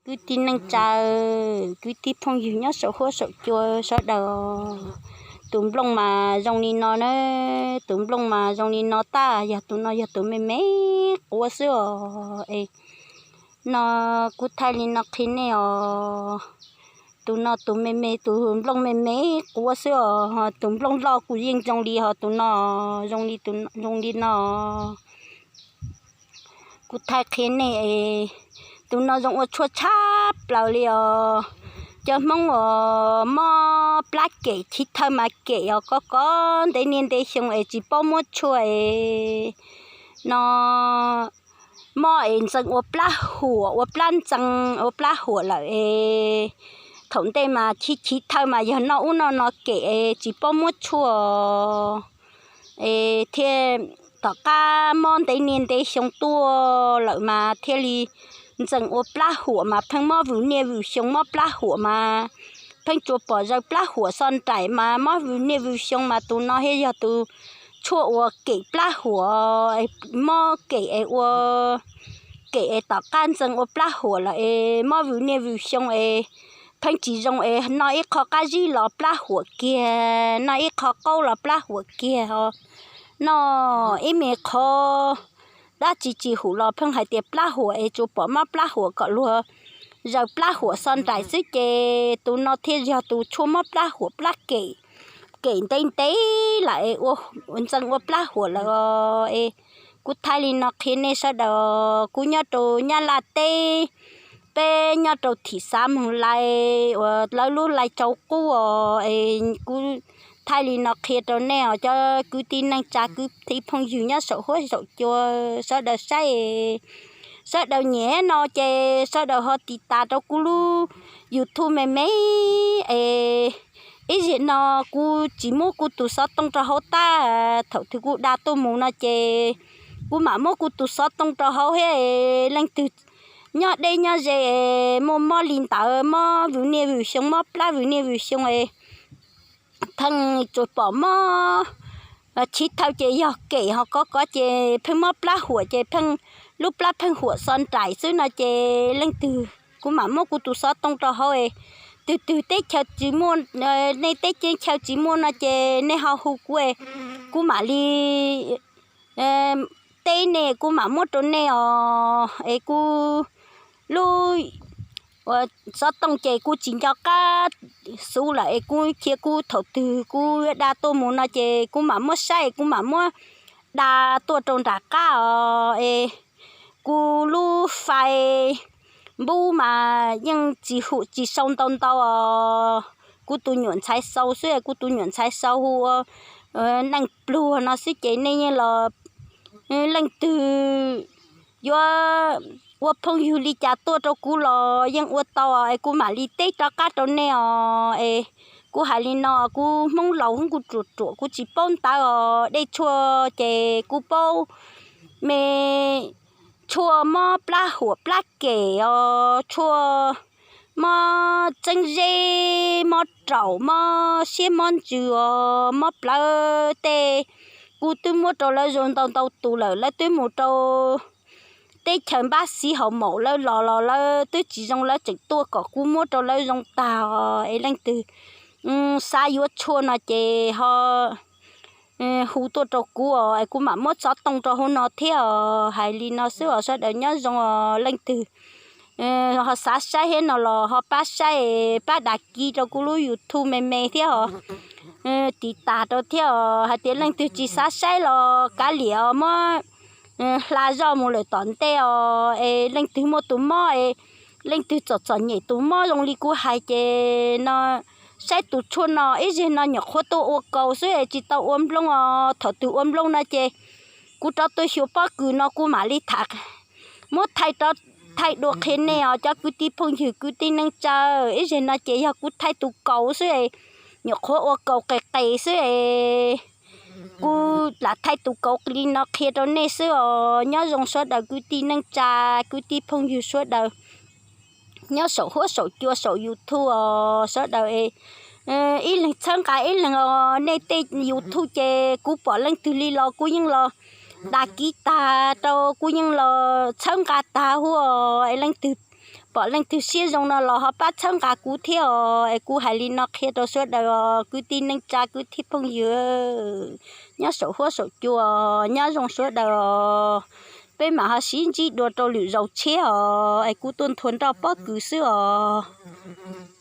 Kwv tij neej tsa, kwv tij phooj ywg nyob saum huab saum cua sawv daws, tus nplooj mas zoo li no na, tus nplooj mas zoo li no tag, yog tus no yog tus me me quav xwb os. Es no kuv thaij li no qhia nej os, tus no tus me me, tus nplooj me me quav xwb os, tus nplooj loj kuj yeej zoo li ho tus no, zoo li no. Kuv thaij qhia nej, tus no zoo ua tshuaj tshaj plaws li os. Cov Hmoob uas mob plab kem chiv thawj mas kem os, koj koj ntev niaj ntev xyoo es tsis paub muab tshuaj es no mob es ntxeev ua plab huam, ua plab ntxeev, ua plab huam lawm es thaum ntej mas chiv chiv thawj mas yog noj ub noj no kem es tsis paub muab tshuaj es thiaj tom qab mob ntev niaj ntev xyoo tuaj lawm mas thiaj li ntxeev ua plab huam mas pheej mob vwm niaj vwm xyoo, mob plab huam mas pheej tsuas pom zaws plab huam xo nraim mas mob vwm niaj vwm xyoo mas tus no thiaj yog tus tshuaj ua kem plab huam, mob kem es ua kem es tom qab ntxeev ua plab huam lawm es mob vwm niaj vwm xyoo es pheej tsis zoo es noj ib qho qab zib los plab huam kiag, noj ib qho qaub los plab huam kiag os. Noj ib me qho dab tsi tsis hum los pheej hais tias plab huam es tsuas pom mob plab huam kom luag zaws plab huam xo nraim xwb ces tus no thiaj yog tus tshuaj mob plab huam plab kem, kem ntev ntev lawm es ua ntxeev ua plab huam lawm os. Es kuv thaij li no qhia nej sawv daws, kuv nyob rau Nyab Laj teb, peb nyob rau thim Xav Moos Lais uas lawv lub Lais Tsau Qub os. Es kuv thaij li no qhia rau nej os cov kwv tij neej tsa, kwv tij phooj ywg nyob saum huab saum cua sawv daws saib, sawv daws nyiam no ces sawv daws ho tiv tas rau kuv lub YouTube me me es ib zig no kuv tsis muab kuv tus xov tooj rau hauv tab, thaum twg kuv da tuaj mus no ces kuv mam muab kuv tus xov tooj rau hauv thiab. Leej twg nyob deb nyob ze es muaj mob li ntawd, mob vwm niaj vwm xyoo, mob plab vwm niaj vwm xyoo es pheej tsuas pom mob chiv thawj ces yog kem ho kov kov ces pheej mob plab huam ces pheej lub plab pheej huam xo nraim xwb no ces leej twg, kuv mam muab kuv tus xov tooj rau hauv es twg twg teb chaws tsis muaj, nej teb chaws tsis muaj no ces nej ho hu kuv es kuv mam li teb nej, kuv mam muab rau nej os. Es kuv lub xov tooj ces kuv tsis nco qab xub lawm es kuv cia kuv thaum twg kuv da tuaj mus no ces kuv mam muab saib es kuv mam muab da tuaj rau nram qab os. Es kuv lub Facebook mas yeej tsis hum tsis sau ntau ntau os, kuv tus nyuam ntxhais sau xwb, kuv tus nyuam ntxhais sau hu ua Neej Pluag no xwb ces nej yeej los, leej twg yuav ua phooj ywg li cas tuaj rau kuv los yeej ua tau es kuv mam li teb rov qab rau nej os. Es kuv hais li no, kuv Hmoob laus kuv ruam ruam kuv tsis paub ntawv os, dej tshuaj ces kuv paub me tshuaj mob plab huam plab kem os, tshuaj mob txeeb zeb, mob raum, mob siab mob ntsws os, mob plawv tej, kuv twb muab rau lawv zoo ntau ntau tus lawm, lawv twb mus rau teb chaws npab xiv haus maum lawv los los lawv twb tsis zoo, lawv tseem tuaj kom kuv muab rau lawv zoo tag os. Es leej twg xav yuav tshuaj no ces ho hu tuaj rau kuv os, es kuv mam muab xov tooj rau hauv no thiab os. Hais li no xwb os, sawv daws nyob zoo os. Leej twg ho xav saib thiab no los ho pab saib, pab da kiv rau kuv lub YouTube me me thiab os, tiv tas rau thiab os. Hais tias leej twg tsis xav saib los kav liam os, muab hla zoj mus lawm tom ntej os. Es leej twg muaj tus mob es leej twg txom txom nyem tus mob zoo li kuv hais ces no saib tus tshuaj no ib zig no nyuam qhuav tuaj ua kaus xwb es tsis tau ua nplooj os. Thaum twg ua nplooj no ces kuv rov tuaj xyuas pob kws no kuv mam li tham, muab thaij, thaij dua qhia nej os cov kwv tij phooj ywg kwv tij neej tsa. Ib zig no ces yog kuv thaij tus kaus xwb es nyuam qhuav ua kaus qis qis xwb es kuv lam thaij tus kaus li no qhia rau nej xwb os. Nyob zoo sawv daws kwv tij neej tsa, kwv tij phooj ywg sawv daws nyob saum huab saum cua saum YouTube os sawv daws. Ib leeg txhawb nqa ib leeg os, nej tej YouTube ces kuv pom leej twg li los kuv yeej los da kiv tag rau, kuv yeej los txhawb nqa tag huv os. Es leej twg pom leej twg siab zoo no los ho pab txhawb nqa kuv thiab os. Es kuv hais li no qhia rau sawv daws os kwv tij neej tsa kwv tij phooj ywg nyob saum huab saum cua, nyob zoo sawv daws os. Peb mam ho sib ntsib dua rau lwm zaus tshiab os, es kuv tuaj nthuav nroj pob kws xwb os.